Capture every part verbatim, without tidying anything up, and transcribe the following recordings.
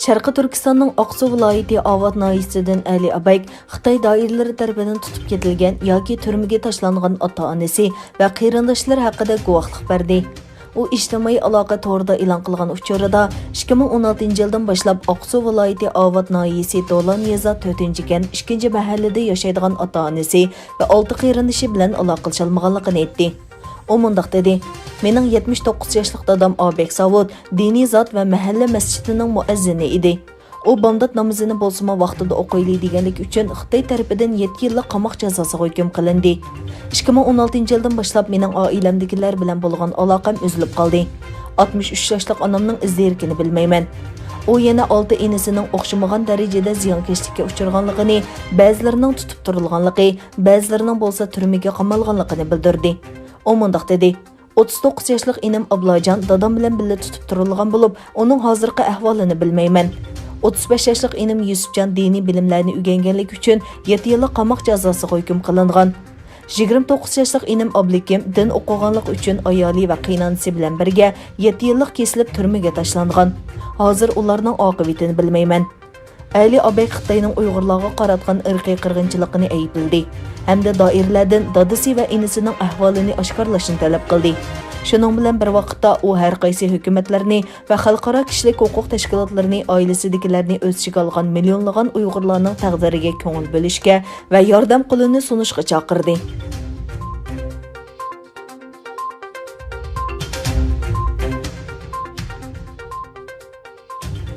شەرقىي تۈركىستاننىڭ ئاقسۇ ۋىلايىتى ئاۋات ناھىيەسىدىن ئەلى ئابەك خىتاي دائىرىلىرى تەرىپىدىن تۇتۇپ كېتىلگەن ياكى تۈرمىگە تاشلانغان ئاتا-ئانىسى ۋە قېرىنداشلىرى ھەققىدە گۇۋاھلىق بەردى. ئۇ ئىجتىمائىي ئالاقە تورىدا ئېلان قىلغان ئۇچۇرىدا، ئىككى مىڭ ئون ئالتىنچى يىلدىن باشلاپ ئاقسۇ ۋىلايىتى ئاۋات ناھىيەسى دولان يېزا تۆتىنچى كەنت ئىككىنچى مەھەللىدە ياشايدىغان ئاتا-ئانىسى ۋە ئالتە قېرىندىشى بىلەن ئالاقىلىشالمىغانلىقىنى ئېيتتى. ئۇ مۇنداق دېدى، مېنىڭ يەتمىش توققۇز ياشلىق دادام ئابەك ساۋۇت دىنىي زات ۋە مەھەللە مەسچىتىنىڭ مۇئەززىنى ئىدى. ئۇ بامدات نامىزىنى بولسىمۇ ۋاقتىدا ئوقۇيلى دېگەنلىكى ئۈچۈن خىتاي تەرىپىدىن يەتتە يىللىق قاماق جازاسىغا ھۆكۈم قىلىندى. ئىككى مىڭ ئون ئالتىنچى يىلدىن باشلاپ مېنىڭ ئائىلەمدىكىلەر بىلەن بولغان ئالاقەم ئۈزۈلۈپ قالدى. ئاتمىش ئۈچ ياشلىق ئانامنىڭ ئىز-دېرىكىنى بىلمەيمەن. ئۇ يەنە ئالتە ئىنىسىنىڭ ئوخشىمىغان دەرىجىدە زىيانكەشلىككە ئۇچرىغانلىقىنى، بەزىلىرىنىڭ تۇتۇپ تۇرۇلغانلىقى، بەزىلىرىنىڭ بولسا تۈرمىگە قامالغانلىقىنى بىلدۈردى. ئۇ مۇنداق دېدى، ئوتتۇز توققۇز ياشلىق ئىنىم ئابلاجان دادام بىلەن بىللە تۇتۇپ تۇرۇلغان بولۇپ، ئۇنىڭ ھازىرقى ئەھۋالىنى بىلمەيمەن. ئوتتۇز بەش ياشلىق ئىنىم يۈسۈپجان دىنىي بىلىملەرنى ئۆگەنگەنلىكى ئۈچۈن يەتتە يىللىق قاماق جازاسىغا ھۆكۈم قىلىنغان. يىگىرمە توققۇز ياشلىق ئىنىم ئابلىكىم دىن ئوقۇغانلىقى ئۈچۈن ئايالى ۋە قېيىنئانىسى بىلەن بىرگە يەتتە يىللىق كېسىلىپ تۈرمىگە تاشلانغان. ھازىر ئۇلارنىڭ ئاقىۋىتىنى بىلمەيمەن. ئەلى ئابەك خىتاينىڭ ئۇيغۇرلارغا قاراتقان ئىرقىي قىرغىنچىلىقىنى ئەيىبلىدى ھەمدە دائىرىلەردىن دادىسى ۋە ئىنىسىنىڭ ئەھۋالىنى ئاشكارىلاشنى تەلەپ قىلدى. شۇنىڭ بىلەن بىر ۋاقىتتا، ئۇ ھەر قايسى ھۆكۈمەتلەرنى ۋە خەلقئارا كىشىلىك ھوقۇق تەشكىلاتلىرىنى ئائىلىسىدىكىلەرنى ئۆز ئىچىگە ئالغان مىليونلىغان ئۇيغۇرلارنىڭ تەقدىرىگە كۆڭۈل بۆلۈشكە ۋە ياردەم قولىنى سۇنۇشقا چاقىردى.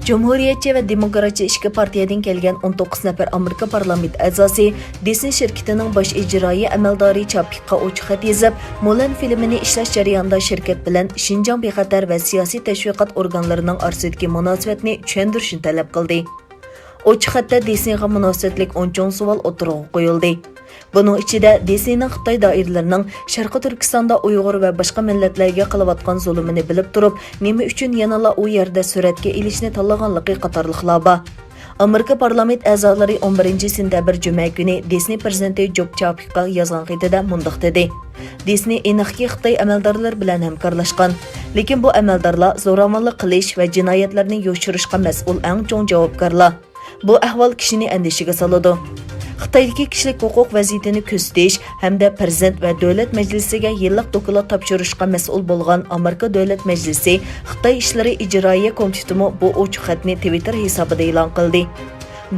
جۇمھۇرىيەتچى ۋە دېموكراتچى ئىككى پارتىيەدىن كەلگەن ئون توققۇز نەپەر ئامېرىكا پارلامېنت ئەزاسى دىسنېي شىركىتىنىڭ باش ئىجرائىي ئەمەلدارى چاپىكقا ئوچۇق خەت يېزىپ، مۇلەن فىلىمىنى ئىشلەش جەريانىدا شىركەت بىلەن شىنجاڭ بىخەتەر ۋە سىياسىي تەشۋىقات ئورگانلىرىنىڭ ئارىسىدىكى مۇناسىۋەتنى چۈشەندۈرۈشنى تەلەپ قىلدى. ئوچۇق خەتتە دىسنېيغا مۇناسىۋەتلىك ئون چوڭ سوئال ئوتتۇرىغا قويۇلدى. بۇنىڭ ئىچىدە دىسنېينىڭ خىتاي دائىرىلىرىنىڭ شەرقىي تۈركىستاندا ئۇيغۇر ۋە باشقا مىللەتلەرگە قىلىۋاتقان زۇلۇمىنى بىلىپ تۇرۇپ، نېمە ئۈچۈن يەنىلا ئۇ يەردە سۈرەتكە ئېلىشنى تاللىغانلىقى قاتارلىقلار بار. ئامېرىكا پارلامېنت ئەزالىرى ئون بىرىنچى سېنتەبىر جۈمە كۈنى دىسنېي پىرېزىدېنتى جوب چاپىكقا يازغان خېتىدە مۇنداق دېدى، دىسنېي ئېنىقكى خىتاي ئەمەلدارلىرى بىلەن ھەمكارلاشقان، لېكىن بۇ ئەمەلدارلار زوراۋانلىق قىلىش ۋە جىنايەتلەرنى يوشۇرۇشقا مەسئۇل ئەڭ چوڭ جاۋابكارلار. بۇ ئەھۋال كىشىنى ئەندىشىگە سالىدۇ. خىتايدىكى كىشىلىك ھوقۇق ۋەزىيىتىنى كۆزىتىش ھەمدە پىرېزىدېنت ۋە دۆلەت مەجلىسىگە يىللىق دوكلات تاپشۇرۇشقا مەسئۇل بولغان ئامېرىكا دۆلەت مەجلىسى خىتاي ئىشلىرى ئىجرائىيە كومىتېتىمۇ بۇ ئوچۇق خەتنى تىۋىتتېر ھېسابىدا ئېلان قىلدى.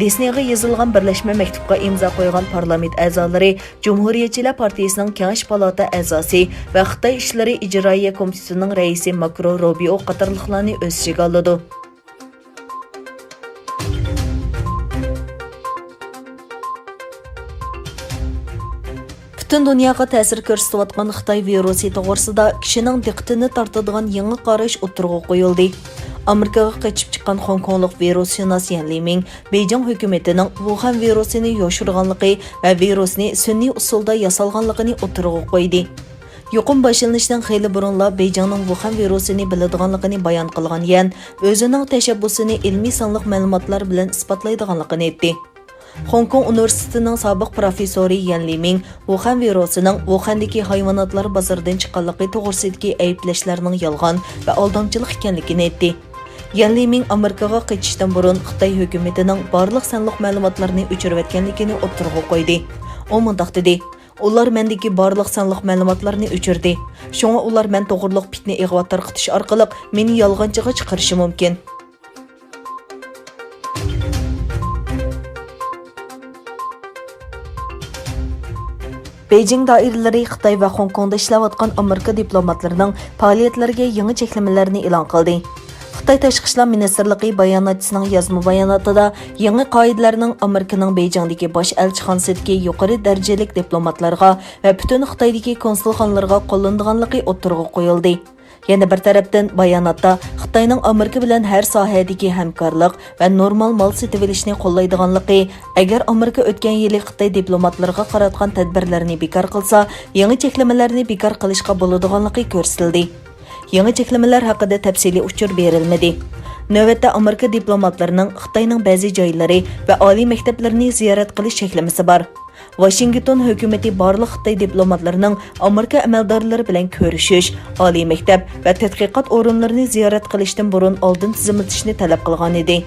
دىسنېيغا يېزىلغان بىرلەشمە مەكتۇپقا ئىمزا قويغان پارلامېنت ئەزالىرى جۇمھۇرىيەتچىلەر پارتىيىسىنىڭ كېڭەش پالاتا ئەزاسى ۋە خىتاي ئىشلىرى ئىجرائىيە كومىتېتىنىڭ رەئىسى ماكرو روبىئو قاتارلىقلارنى ئۆز ئىچىگە ئالىدۇ. پۈتۈن دۇنياغا تەسىر كۆرسىتىۋاتقان خىتاي ۋىرۇسى توغرىسىدا كىشىنىڭ دىققىتىنى تارتىدىغان يېڭى قاراش ئوتتۇرىغا قويۇلدى. ئامېرىكىغا قېچىپ چىققان خوڭكوڭلۇق ۋىرۇسشۇناس يەن لىمىڭ بېيجىڭ ھۆكۈمىتىنىڭ ۋۇخەن ۋىرۇسىنى يوشۇرغانلىقى ۋە ۋىرۇسنى سۈنئىي ئۇسۇلدا ياسالغانلىقىنى ئوتتۇرىغا قويدى. يۇقۇم باشلىنىشتىن خېلى بۇرۇنلا بېيجىڭنىڭ ۋۇخەن ۋىرۇسىنى بىلىدىغانلىقىنى بايان قىلغان يەن ئۆزىنىڭ تەشەببۇسىنى ئىلمىي سانلىق مەلۇماتلار بىلەن ئىسپاتلايدىغانلىقىنى ئېيتتى. خوڭكوڭ ئۇنىۋېرسىتېتىنىڭ سابىق پروفېسسورى يەن لىمىڭ ۋۇخەن ۋىرۇسىنىڭ ۋۇخەندىكى ھايۋاناتلار بازىرىدىن چىققانلىقى توغرىسىدىكى ئەيىبلەشلەرنىڭ يالغان ۋە ئالدامچىلىق ئىكەنلىكىنى ئېيتتى. يەن لىمىڭ ئامېرىكىغا قېچىشتىن بۇرۇن خىتاي ھۆكۈمىتىنىڭ بارلىق سانلىق مەلۇماتلارنى ئۆچۈرۈۋەتكەنلىكىنى ئوتتۇرىغا قويدى. ئۇ مۇنداق دېدى، ئۇلار مەندىكى بارلىق سانلىق مەلۇماتلارنى ئۆچۈردى. شۇڭا ئۇلار مەن توغرۇلۇق پىتنە-ئىغۋا تارقىتىش ئارقىلىق مېنى يالغانچىغا چىقىرىشى مۇمكىن. بېيجىڭ دائىرىلىرى خىتاي ۋە خوڭكوڭدا ئىشلەۋاتقان ئامېرىكا دىپلوماتلىرىنىڭ پائالىيەتلىرىگە يېڭى چەكلىمىلەرنى ئېلان قىلدى. خىتاي تاشقى ئىشلار مىنىستىرلىقى باياناتچىسىنىڭ يازما باياناتىدا يېڭى قائىدىلەرنىڭ ئامېرىكىنىڭ بېيجىڭدىكى باش ئەلچىخانىسىدىكى يۇقىرى دەرىجىلىك دىپلوماتلارغا ۋە پۈتۈن خىتايدىكى كونسۇلخانىلارغا قوللىنىدىغانلىقى ئوتتۇرىغا قويۇلدى. يەنە بىر تەرەپتىن، باياناتتا خىتاينىڭ ئامېرىكا بىلەن ھەر ساھەدىكى ھەمكارلىق ۋە نورمال مال سېتىۋېلىشنى قوللايدىغانلىقى، ئەگەر ئامېرىكا ئۆتكەن يىلى خىتاي دىپلوماتلىرىغا قاراتقان تەدبىرلەرنى بىكار قىلسا، يېڭى چەكلىمىلەرنى بىكار قىلىشقا بولىدىغانلىقى كۆرسىتىلدى. يېڭى چەكلىمىلەر ھەققىدە تەپسىلىي ئۇچۇر بېرىلمىدى. نۆۋەتتە ئامېرىكا دىپلوماتلىرىنىڭ خىتاينىڭ بەزى جايلىرى ۋە ئالىي مەكتەپلىرىنى زىيارەت قىلىش چەكلىمىسى بار. ۋاشىنگتون ھۆكۈمىتى بارلىق خىتاي دىپلوماتلىرىنىڭ ئامېرىكا ئەمەلدارلىرى بىلەن كۆرۈشۈش، ئالىي مەكتەپ ۋە تەتقىقات ئورۇنلىرىنى زىيارەت قىلىشتىن بۇرۇن ئالدىن تىزىملىتىشنى تەلەپ قىلغانىدى.